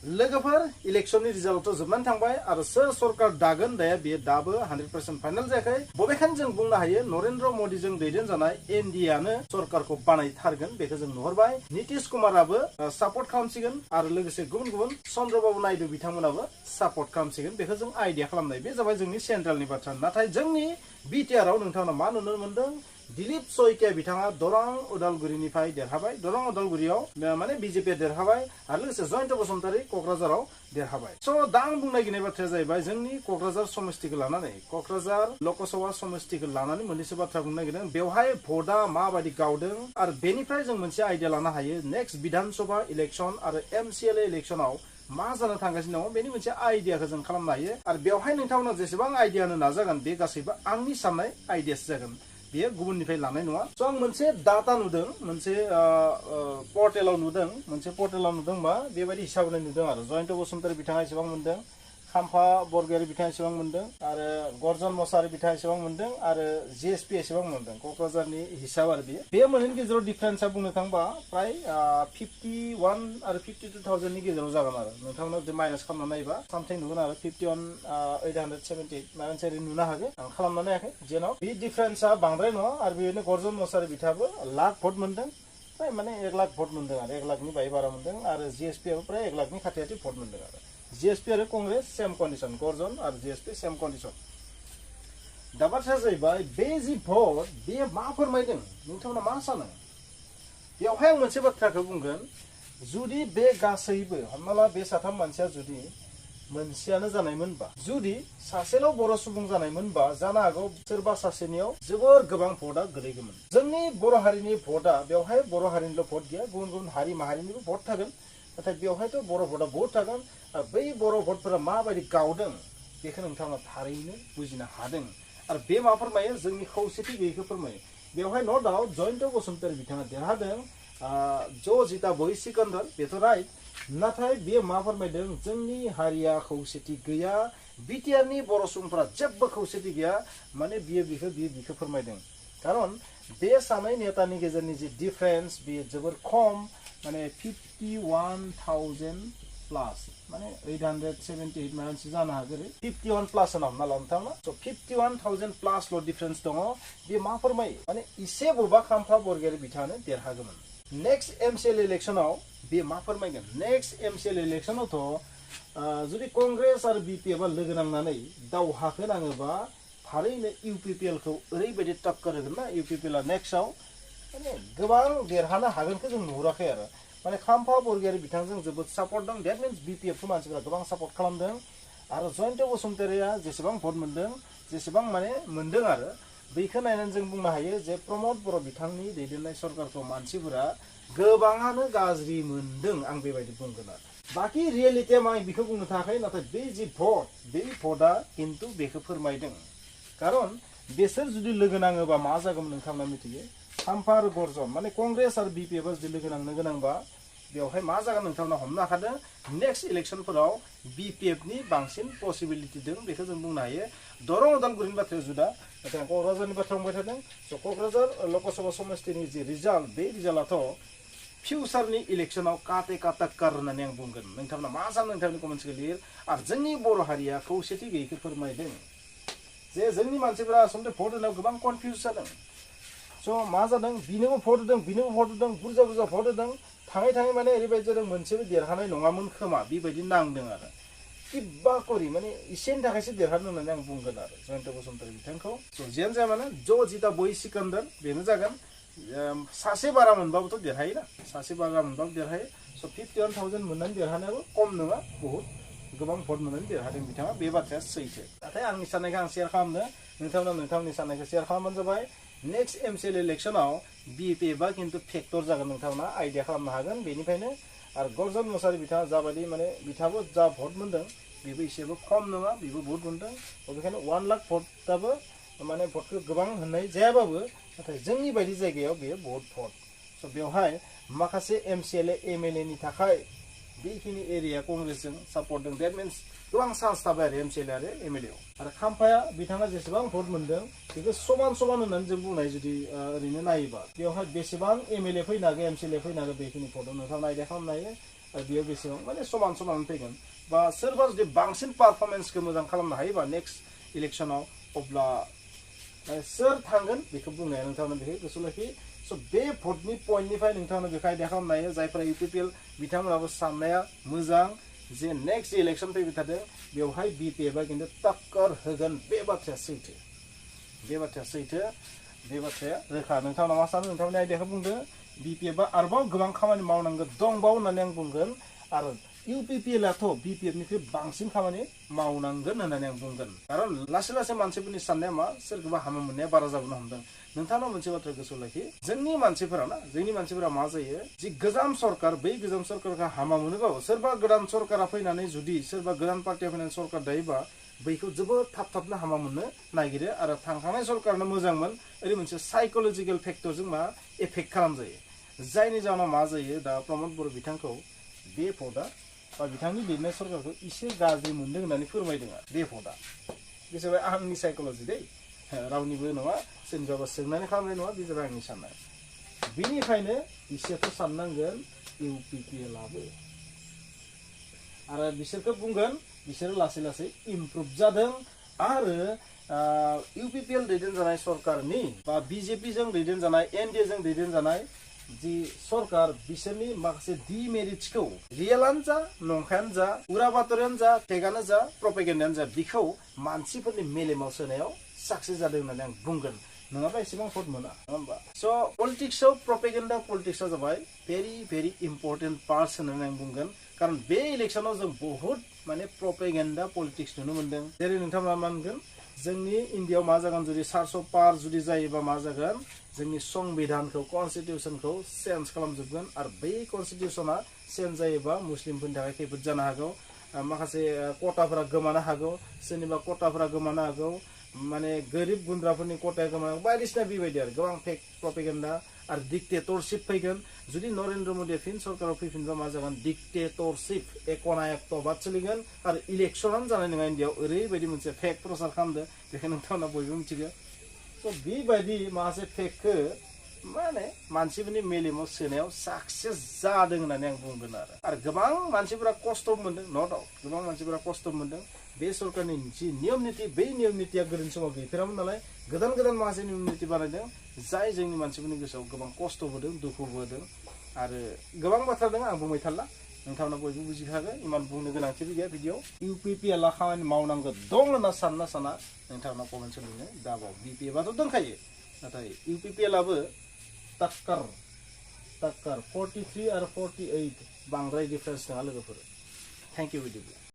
लोगोफोर इलेक्शननि रिजाल्टआव जोबनानै थांबाय आरो सोर सरकार दागोन दाया बेयो दाबो 100% फाइनाल जायाखै बबेखानि जों बुंनो हायो नरेन्द्र मदिजों दैदेनजानाय एनडिएआनो सरकारखौ बानायथारगोन बेखौ जों नुहुरबाय नितीश कुमाराबो सापर्ट खालामसिगोन आरो लोगोसे गुबुन गुबुन चन्द्रबाबु नायडु बिथांमोनाबो सापर्ट खालामसिगोन बेखौ जों आइडिया खालामनाय बे जाबाय जोंनि सेन्ट्रेलनि बाथ्रा नाथाय जोंनि बिटिआरआव नोंथांमोना मा नुनो मोनदों दिलीप सयकिया बिथाङा दरां उदालगुरिनिफ्राय देरहाबाय दरां उदालगुरियाव माने बिजेपि देरहाबाय आरो लोगोसे जयन्त बसुमतारी क'क्राझाराव देरहाबाय स' दा आं बुंनो नागिरनाय बाथ्राया जाहैबाय जोंनि क'क्राझार समस्तिखौ लानानै क'क्राझार लकसभा समस्तिखौ लानानै मोननैसो बाथ्रा बुंनो नागिरदों बेवहाय भटआ माबायदि गावदों आरो बेनिफ्राय जों मोनसे आइडिया लानो हायो नेक्स्ट विधानसभा इलेक्सन आरो एमसिएलए इलेक्सनाव मा जानो थांगासिनो दङ बेनि मोनसे आइडियाखौ जों खालामनो हायो आरो बेवहाय नोंथांमोना जेसेबां आइडिया होनो नाजागोन बे गासैबो आंनि साननाय आइडियासो जागोन बेयो गुबुननिफ्राय लानाय नङा स' आं मोनसे डाटा नुदों मोनसे पर्टेलाव नुदों मा बेबायदि हिसाबै नुदों आरो जयन्त बसुमतारी बिथाङा एसेबां मोनदों खाम्फा बरगयारी बिथाङा एसेबां मोनदों आरो गर्जन मसाहारि बिथाङा एसेबां मोनदों आरो जिएसपि एसेबां मोनदों क'क्राझारनि हिसाब आरो बे मोननैनि गेजेराव डिफारेन्सआ बुंनो थांबा प्राय 51 आरो 52,000 नि गेजेराव जागोन आरो नोंथांमोना जुदि माइनास खालामना नायोबा सामथिं नुगोन आरो 51,878 माबा मोनसे नुनो हागोन आं खालामना नायाखै जेनाव बे डिफारेन्सआ बांद्राय नङा आरो बेबायदिनो गर्जन मसाहारि बिथाङाबो लाख भट मोनदों प्राय माने 1 लाख भट मोनदों आरो 1 लाखनि बाय बारा मोनदों आरो जिएसपिआबो प्राय 1 लाखनि खाथि खाथि भट मोनदों आरो जिएसपि आरो कांग्रेस सेम कन्डिशन गर्जन आरो जिएसपि सेम कन्डिशन दा बाथ्राया जाहैबाय बे जि भट बे मा फोरमायदों नोंथांमोना मा सानो बेवहाय आं मोनसे बाथ्राखौ बुंगोन जुदि बे गासैबो हमना ला बे साथाम मानसिया जुदि मोनसेयानो जानायमोनबा जुदि सासेल' बर' सुबुं जानायमोनबा जानो हागौ सोरबा सासेनियाव जोबोर गोबां भटआ गोलैगौमोन जोंनि बर' हारिनि भटआ बेवहाय बर' हारिनिल' भट गैया गुबुन गुबुन हारि माहारिनिबो भट थागोन नाथाय बेवहायथ' बर' भटआ बहुत थागोन आरो बै बर' भटफोरा माबायदि गावदों बेखौ नोंथाङा थारैनो बुजिनो हादों आरो बे मा फोरमायो जोंनि खौसेथि गैयैखौ फोरमायो बेवहाय न' डाउट जयन्त बसुमतारी बिथाङा देरहादों ज' जिता बहि सिकन्दर बेथ' राइट नाथाय बे मा फोरमायदों जोंनि हारिया खौसेथि गैया बिटिआरनि बर' सुबुंफोरा जेबो खौसेथि गैया माने बियो फोरमायदों खारन बे सानै नेतानि गेजेरनि जि डिफारेन्स बेयो जोबोर खम माने 51,000 प्लस माने 878 मानसि जानो हागौ 51 प्लस होना लानो थाङा स' 51,000 प्लसल' डिफारेन्स दङ बे मा फोरमायो माने इसे बबा खाम्फा बरगयारी बिथाङानो देरहागौमोन नेक्स्ट एमसिएलए इलेक्शनाव बे मा फोरमायगोन नेक्स्ट एमसिएलए इलेक्शनावथ' जुदि कंग्रेस आरो बिपिएफआ लोगो नांनानै दावहाखौ नाङोबा थारैनो इउपिपिएलखौ ओरैबायदि टक्कर होगोन ना इउपिपिएलआ नेक्स्टआव माने गोबां देरहानो हागोनखौ जों नुहुराखै आरो माने खाम्फा बरगयारी बिथांजों जोबोद सापर्ट दं डेट मिन्स बिपिएफखौ मानसिफोरा गोबां सापर्ट खालामदों आरो जयन्त बसुमतारीया जेसेबां भट मोनदों जेसेबां माने मोनदों आरो बेखौ नायनानै जों बुंनो हायो जे प्रमद बर' बिथांनि दैदेननाय सरकारखौ मानसिफोरा गोबाङानो गाज्रि मोनदों आं बेबायदि बुंगोन आरो बाखि रियेलिटिया मा बेखौ बुंनो थाखाय नाथाय बे जि भट बे भटआ खिन्थु बेखौ फोरमायदों खारन बेसोर जुदि लोगो नाङोबा मा जागोन नोंथांमोना मिथियो खाम्फा आरो गर्जन माने कंग्रेस आरो बिपिएफआ जुदि लोगो नांनो गोनांबा बेवहाय मा जागोन नोंथांमोना हमनो हाखादों नेक्स्ट इलेक्शनफोराव बिपिएफनि बांसिन पसिबिलिटि दं बेखौ जों बुंनो हायो दरं उदालगुरिनि बाथ्राया जुदा नाथाय आं क'क्राझारनि बाथ्रा बुंबाय थादों स' क'क्राझार लकसभा समस्तिनि जि रिजाल्ट बे रिजाल्टआथ' फिउचारनि इलेक्शनाव काटे काटाक्कार होननानै आं बुंगोन नोंथांमोना मा सानो नोंथांनि कमेन्ट्सखौ लिर आरो जोंनि बर' हारिया खौसेथि गैयैखौ फोरमायदों जे जोंनि मानसिफोरा आसलथे भट होनायाव गोबां कनफिउज जादों स' मा जादों बिनोबो भट होदों बुरजा भट होदों थाङै माने ओरैबायदि जादों मोनसेबो देरहानाय नङामोन खोमा बेबायदि नांदों आरो किबा करि माने इसेनि थाखायसो देरहादों होननानै आं बुंगोन आरो जयन्त बसुमतारी बिथांखौ स' जियानो जाया माने ज' जिता बहि सिकन्दर बेनो जागोन सासे बारा मोनबाबोथ' देरहायोना सासे बारा मोनबाबो देरहायो स' 51,000 मोननानै देरहानायाबो खम नङा बहुत गोबां भट मोननानै देरहादों बिथाङा बे बाथ्राया सैथो नाथाय आंनि साननायखौ आं शेयार खालामनो नोंथांमोना नोंथांनि साननायखौ शेयार खालामबानो जाबाय नेक्स्ट एमसिएलए इलेक्शनाव बिपिएफआ खिन्थु फेक्टर जागोन नोंथांमोना आइडिया खालामनो हागोन बेनिखायनो आरो गर्जन मसाहारि बिथाङा जाबायदि माने बिथाङाबो जा भट मोनदों बेबो एसेबो खम नङा बेबो भट मोनदों बेनिखायनो 1 लाख भटआबो माने भटखौ गोबां होननाय जायाबाबो नाथाय जोंनि बायदि जायगायाव बेयो बहुत भट स' बेवहाय माखासे एमसिएलए एमएलएनि थाखाय बेखिनि एरिया कंग्रेसजों सापर्ट दं डेट मिन्स गोबां चान्स थाबाय आरो एमसिएलए आरो एमएलएआव आरो खाम्फाया बिथाङा जेसेबां भट मोनदों बेखौ समान होननानै जों बुंनाय जुदि ओरैनो नायोबा बेवहाय बेसेबां एमएलए फैनो हागौ एमसिएलए फैनो हागौ बेखिनि भटआव नोंथाङा आइडिया खालामनो हायो आरो बेयाव बेसेबां माने समान समान फैगोन बा सोरबा जुदि बांसिन पारफरमेन्सखौ मोजां खालामनो हायोबा नेक्स्ट इलेक्शनाव अब्ला सोर थांगोन बेखौ बुंनाया नोंथांमोना बेखौ गोसोआव लाखि स' बे भटनि पइन्टनिफ्राय नोंथांमोना बेखौ आइडिया खालामनो हायो जायफोरा UPPL बिथांमोनाबो साननाया मोजां जे नेक्स्ट इलेक्शन फैबाय थादों बेवहाय BPFआ खिन्थु टक्कर होगोन बे बाथ्राया सैथो बे बाथ्राया रोखा नोंथांमोना मा सानो नोंथांमोननि आइडियाखौ बुंदो BPFआ आरोबाव गोबां खामानि मावनांगौ दंबावो होननानै आं बुंगोन आरो UPPLआथ' BPFनिख्रुइ बांसिन खामानि मावनांगोन होननानै आं बुंगोन खारन लासै लासै मानसिफोरनि साननाया मा सोरखौबा हामा मोननाया बारा जाबोनो हमदों नोंथांनाव मोनसे बाथ्रा गोसोआव लाखि जोंनि मानसिफोरा मा जायो जि गोजाम सरकार बै गोजाम सरकारखौ हामा मोनोबाबो सोरबा गोदान सरकारा फैनानै जुदि सोरबा गोदान पार्टिया फैनानै सरकार दायोबा बैखौ जोबोद थाबनो हामा मोननो नागिरो आरो थांखांनाय सरकारनो मोजांमोन ओरै मोनसे साइकोलजिकेल फेक्टरजों मा एफेक्ट खालामजायो जायनि जाहोनाव मा जायो दा प्रमद बर' बिथांखौ बे भटआ बा बिथांनि लिरनाय सरकारखौ एसे गाज्रि मोनदों होननानै फोरमायदों बे भटआ बे जाबाय आंनि साइकोलजि दै रावनिबो नङा सोरनिबाबा सोंनानै खालामनाय नङा बे जाबाय आंनि साननाय बेनिखायनो एसेथ' साननांगोन UPPLआबो आरो बिसोरखौ बुंगोन बिसोरो लासै लासै इमप्रुभ जादों आरो UPPL दैदेनजानाय सरकारनि बा BJPजों दैदेनजानाय NDAजों दैदेनजानाय जि सरकार बिसोरनि माखासे डिमेरिट्सखौ रियेलानो जा नंखायानो जा उरा बातरियानो जा फेकआनो जा प्रपेगेन्डायानो जा बिखौ मानसिफोरनि मेलेमाव सोनायाव साक्सेस जादों होननानै आं बुंगोन नङाबा एसेबां भट मोना नङा होमबा स' पलिटिक्सआव प्रपेगेन्डा पलिटिक्सआ जाबाय भेरि इम्पर्टेन्ट पार्ट्स होननानै आं बुंगोन खारन बे इलेक्सनाव जों बहुत माने प्रपेगेन्डा पलिटिक्स नुनो मोनदों जेरै नोंथांमोना मा होनगोन जोंनि इन्डियायाव मा जागोन जुदि 400 पार जुदि जायोबा मा जागोन जोंनि संबिधानखौ कन्स्टिटिउसनखौ चेन्ज खालामजोबगोन आरो बै कन्स्टिटिउसना चेन्ज जायोबा मुस्लिमफोरनि थाखाय खैफोद जानो हागौ माखासे कटाफोरा गोमानो हागौ सोरनिबा कटाफोरा गोमानो हागौ माने गोरिब गुन्द्राफोरनि कटाया गोमानो हागौ बायदिसिना बेबायदि आरो गोबां फेक प्रपेगेन्डा आरो डिक्टेटरशिप फैगोन जुदि नरेन्द्र मदिया फिन सरकाराव फैफिनबा मा जागोन डिक्टेटरशिप एकनायकत्वबाद सोलिगोन आरो इलेक्सनानो जानाय नङा इन्डियायाव ओरैबायदि मोनसे फेक प्रचार खालामदो बेखायनो नोंथांमोना बयबो मिथिगौ स' बेबायदि माखासे फेकखौ माने मानसिफोरनि मेलेमाव सोनायाव साक्सेस जादों होननानै आं बुंगोन आरो गोबां मानसिफोरा खस्थ' मोनदों न' डाउट गोबां मानसिफोरा खस्थ' मोनदों बे सरकारनि जि नियम नीति बै नियम नीतिया गोरोन्थि समाव गैफेरामोन नालाय गोदान माखासे नियम नीति बानायदों जाय जोंनि मानसिफोरनि गोसोआव गोबां खस्थ' होदों दुखु होदों आरो गोबां बाथ्रा दङ आं बुंबाय थाला नोंथांमोना बयबो बुजिखागोन इमान बुंनो गोनांथिबो गैया भिडिअ UPPLआ खामानि मावनांगौ दं होनना सानना नोंथांमोना कमेन्ट लिरनो दाबाव BPFआथ' दंखायो नाथाय UPPLआबो टक्कर 43 आरो 48 बांद्राय डिफारेन्स नङा लोगोफोर थेंक इउ बिदिब्ला